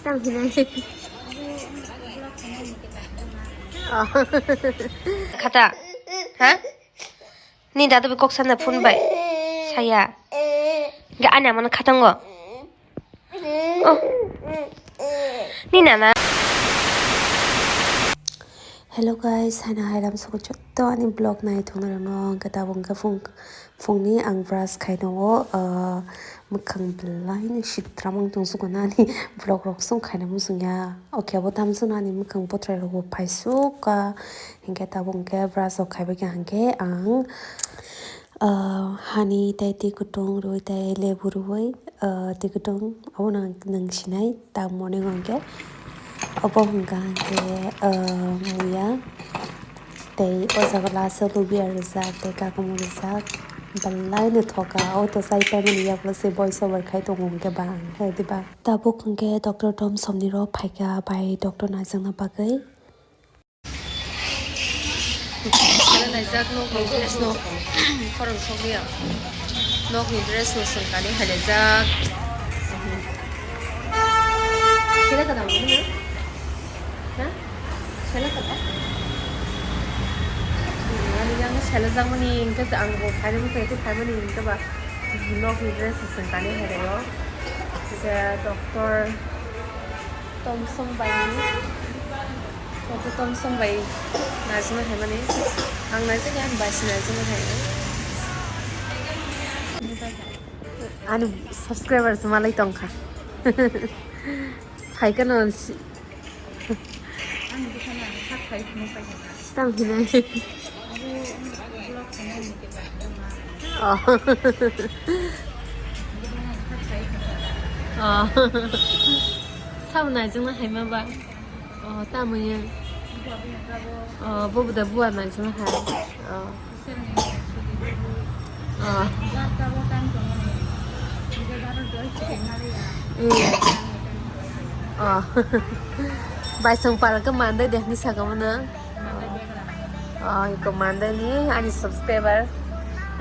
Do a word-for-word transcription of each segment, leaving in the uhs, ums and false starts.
Tang hinai. Oh. Khata. Ha? Ni dadu bi kok sana phone bai. Saya. Ga ani amano khatango. Oh. Ni nana. Hello guys, haino hai ram suku jotto ani vlog nai thung rwno, hwnkhe tabuk hwnkhe phung, phungni ang brush khaino o, ah, mwkhang belai no sitram wng tong suku nani vlog rok song khaina muchung ya. Okhe abo tamsuk nani mwkhang bwthrai rok bo phaisuk ka, hwnkhe tabuk hwnkhe brush rok khaibai kha hwnkhe ang, ah, hani tei twi kutung rwi tei lebu rwi, ah, twi kutung abono ang nwng sinai ta morning o hwnkhe. Obo hwnkha hwnkhe, ah, muya tei o jaga last o lubiya rijak tei kakumu rijak belai no thoka. O to chai paimani yagulo se voice over khai tongo hwnkhe ba ang khe diba. Tabuk hwnkhe doctor Thomson ni rok phaikha bai doctor naijakna bagwi. Sela naijak nokni dress no khorang sogwi ang. Nokni dress no swng kani hai laijak. Sela kada mo na? Ha? Sela kada? Ani yang sela jang mani hingke ang bo phaini bwsai tei phaimani hingke ba nokni dress no swng kani hai laio. Hingke doctor Thomson bai ni. Obo Thomson bai naijagna hai mani. Ang naijagya, ang bai se naijagna hai. Ani subscribers malai tongkha. Phaikha no si- Tang hinai. Oh. Oh. Sabo naijagna hai ma ba. Oh, tamo ya. Oh, bobo da buwa naijagna hai. Oh. Oh. Eh. Oh. Baisong para ke mandai deh ni saka mana. Oh, iko mandai ni ani subscriber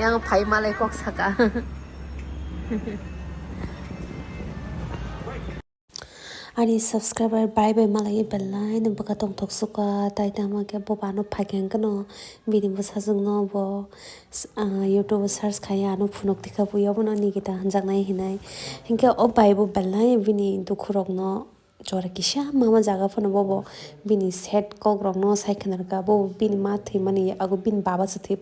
yang phai malai kok saka. Ani subscriber bai bai malai belai no bwkha tongthok suka, tai tamo khe bo bano phaikha hwnkhe no bini bwsajwk no bo s-, ah, YouTube o search khai ano phunuk tikha buya bono Nikita hwnjaknai hinai. Hinkhe o bai bo belai bini dukhu rok no jora kisa mama jaga phano bobo bini sad kok rok no sai khna rwkha, bobo bini ma thwimani yago bini baba se thwi,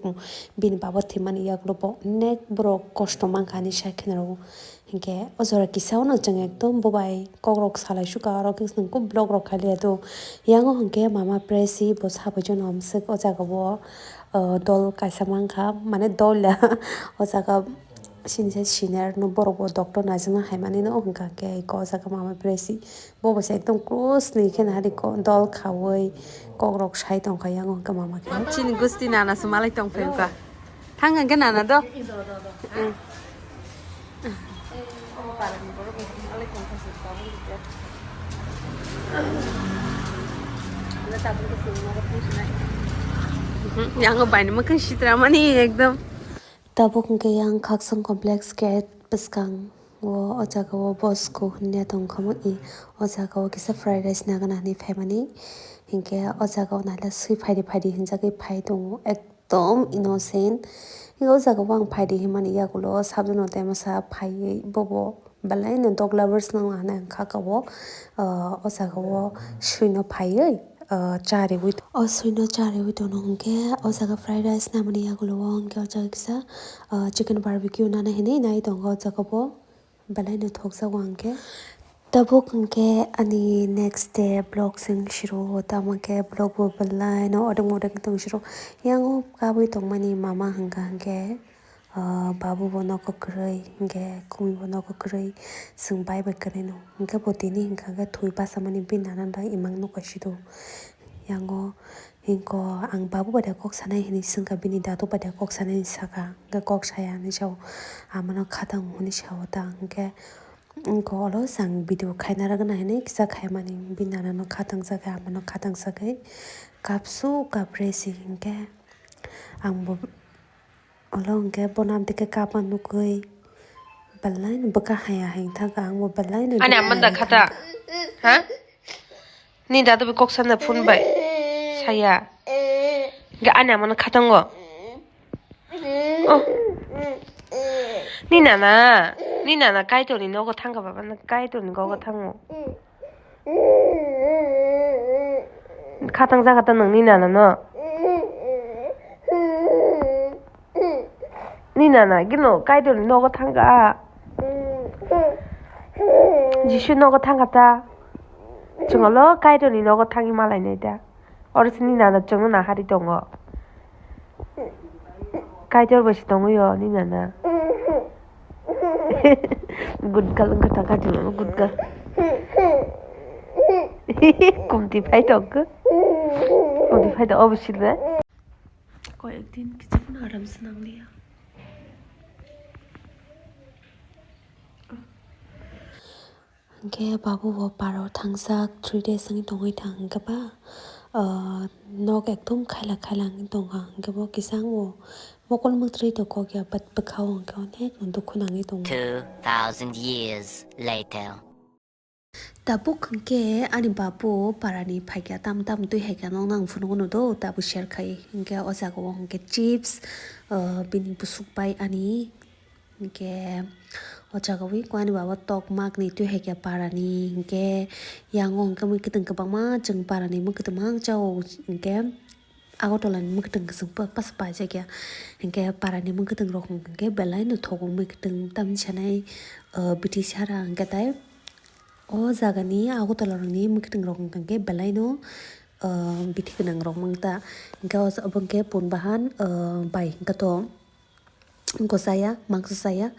bini baba thwimani yagulo bo onek borok kosto mankha hinwi sai khna rwo. Hinkhe o jora kisa o no chwng ekdom bo bai kok rok salai suka, oro khe chwng kub vlog rok khai liya do. Yang o hinkhe mama Presi bo sabai jano hamswk o jaga o, o, dol kaisa mankha, mane dol ya o jaga sini se senior no borok bo doctor naijakna hai mani no hinkha khe o jaga mama Presi bo bo se ekdom close ni khe nahari ko dol khaui kok rok sai tongkha yang o hinkhe mama khe chini gusti nana se malai tongphai wngkha. Thang hwnkhe nana do. Yang o bai ni mwkhang sitra mani ekdom. Tabuk hwnkhe yang Khakchang complex gate bwskang o, o jaga o Bosco hwnwi tongkha mo i. O jaga o kisa fried rice nagana hinwi phaimani. Hinkhe o jaga o naila swi phaidi phaidi hinjagwi phai tongo. Ek- Ekdom innocent. Hinkhe o jaga o ang phaidi hinmani yagulo sabjano tei masa phaiwi bobo belai no dog lovers no hwnwi ang kha ka o. Ah, o jaga o swino phaiwi, ah, cha riwi, o swino cha riwi tono hinkhe o jaga fried rice nangmani yagulo o hinkhe o jaga kisa, ah, chicken barbecue nana hinwi nai tongo o jaga o. Belai no thokjago ang khe. Tabuk hwnkhe ani next day vlog se wng siro, tamo khe vlog bo belai no odeng odeng tong siro. Yang o kabui tongmani mama hwnkha hwnkhe, ah, babu bo nogo kwrwi, hwnkhe khumui bo nogo kwrwi, chwng bai bai kwrwi no. Hwnkhe bo tini hwnkha hwnkhe thwi bachamani bini nana bai imang no kaisa do. Yang o Hinkhe ang babu bai da kok sanai hinwi swngkha, bini dadu bai da kok sanai hinwi saka, hwnkhe kok saya hinwi sao, amano khatang hinwi sao ta, hwnkhe, hwnkhe olo chwng video khaina rwgwna hinwi kisa khaimani, bini nanano khatang sagwi, amano khatang sagwi kapsu kapresi, hwnkhe ang bo. Olo hwnkhe bono amtwi khe kapma nukgwi Belai no bwkha haya haya thangkha, ang bo belai no ani dukha amanda nai khata. Thangkha. Ha? Ni dada bai kok sana phone bai. Saya. Ga ani amano khatango. Oh. Ni nana, ni nana Kaitorni nogo thangkha baba, na Kaitorni gogo thango. Khatang jaga ta nang ni nana no. Ni nana gino Kaitorni nogo thangkha. Jisu nogo thangkha ta. Chwngalo Kaitorni nogo thangwi malainai ta. Oro sini nana chwngno nahari tongo. Kaitor bai se tongwi o ni nana. Good girl wngkha ta kati mama, good girl. Kumti phai tongkha. Kumti phai tong obo silbe. Koyek din kichik no aram se nangliya. Hwnkhe babu bo parao thangjak three days wngwi tongwi thang hwnkhe ba, ah, nok ekdom khaila khaila wngwi tongkha, hwnkhe bo kisa wngwi mokol mwtrwi tongkha, but bwkhao hwnkhe onek no dukhu nangwi tongo. Two thousand years later. Tabuk hwnkhe ani babu parani phaikha, tam tam twi haikha, nokno ang phunukgo nudo, tabuk share khai hwnkhe o jagao hwnkhe chips, ah, bini bwswk bai ani. Hwnkhe o jaga o ani baba tok mak ni twi hai khe parani, hwnkhe yang o hwnkhe mui kwtwng kwbangma chwng parani mui kwtwng ma chao, hwnkhe Agartala ni mui kwtwng kwchwng pa-, pas paijak ya, hwnkhe parani mui kwtwng rok hwnkhe belai no thogo mui kwtwng tamni sanai, ah, bithi sara hwnkhe tai o jaga ni Agartala rok ni mui kwtwng rok hwnkhe belai no, ah, bithi gwnang rok mang ta, hwnkhe o ja-, obo hwnkhe pun bahan, ah, bai hwnkhe to. Go chaya, mangso chaya,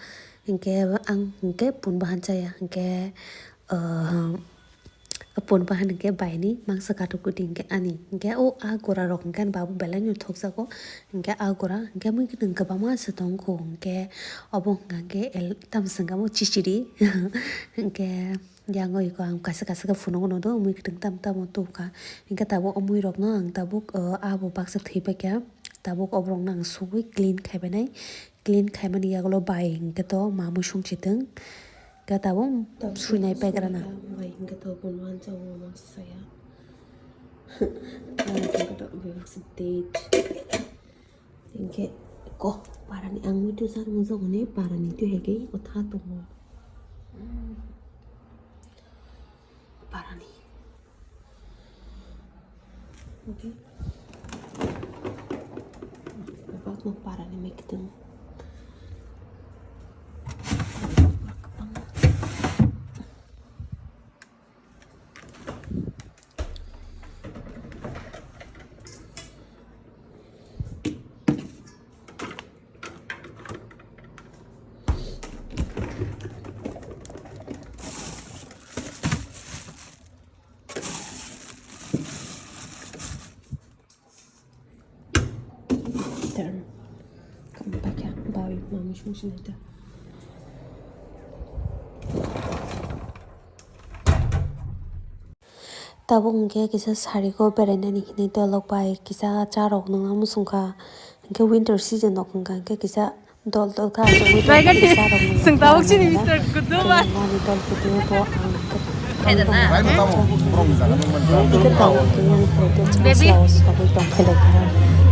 hwnkhe ang hwnkhe pun bahan chaya, hwnkhe, ah, pun bahan hwnkhe baini mangso katuk kuti hwnkhe ani, hwnkhe o a gura rok hwnkhe ani babu belai no thokjago, hwnkhe a gura hwnkhe mui kwbangma se tongkho, hwnkhe obo hwnkha hwnkhe el-, tamo se hwnkha bo chichiri, hwnkhe. Yang o iko ang kaisa kaisa khe phunukgo nudo, mui kwtwng tamo tamo tubukha. Hwnkhe tabuk o mui rokno ang tabuk, o, abo baksa thwipaikha. Tabuk oborokno ang suwi clean khaibainai. Clean khaimani yagulo bai hwnkhe to mamui songchitwng. Hwnkhe tabuk suinai paikrana. Bai hwnkhe to bunman chao mangsa saya. Ang hwnkhe to bai baksa date. Hingke ko parani ang muitu sar mujagone parani tu hege o tha tongo. Parani. Okay. Bakno parani mai kitung. Term. Kamu pakai bawi mami sung sini dah. Tabuk hwnkhe kisa sari o berainani hinwi dolok bai kisa cha rok nungna muchung kha, hwnkhe winter season rok wngkha hwnkhe kisa dol dol kha, achugwi tongkha kisa rok nungna. Chwng tabuk chini Mister Kudu bai. Mani dol kudu bo ang hwnkhe. Khaida na? Hwnkhe tabuk hwnkhe yang hwnkhe chwng sla o sogwi tongphai lai kha.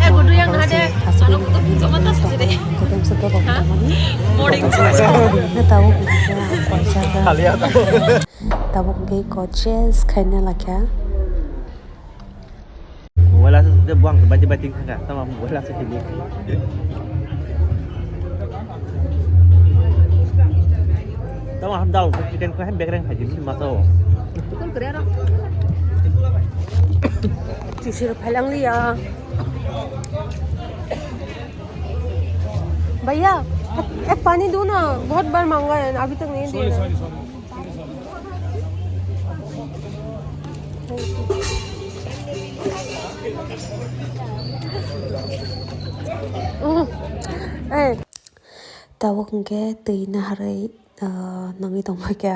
Eh, Kudu yang hade. Ano kudu phung sama tas jere. Hwnkhe tei masa dolok tongmani. Morning. Hwnkhe tabuk hwnkhe ang koisa kha. Tabuk hwnkhe iko change khaina lakha. Mobile aswk de buang bati bati khaka, tama mobile aswk kini. Tama ham dal chicken ko hem bekreng khaji sin mato. Chisir phalang liya. भैया, एक पानी दो ना, बहुत बार मांगा है, अभी तक नहीं दिया। Tabuk hwnkhe twi naharwi, ah, nangwi tongkha khe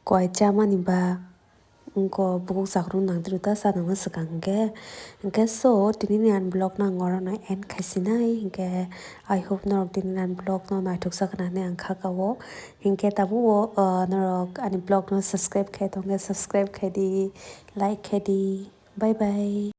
koi chamani ba. Wngkha bukuk chakrung nangtwi rwta, cha nangna swkang hinkhe. Hinkhe so, tinini ani vlog no ang orono end khaisinai. Hinkhe I hope norok tinini ani vlog no naithok sakha hinwi ang kha kao. Hinkhe tabuk o, ah, norok ani vlog no subscribe khai tongkhe subscribe khai di, like khai di. Bye bye.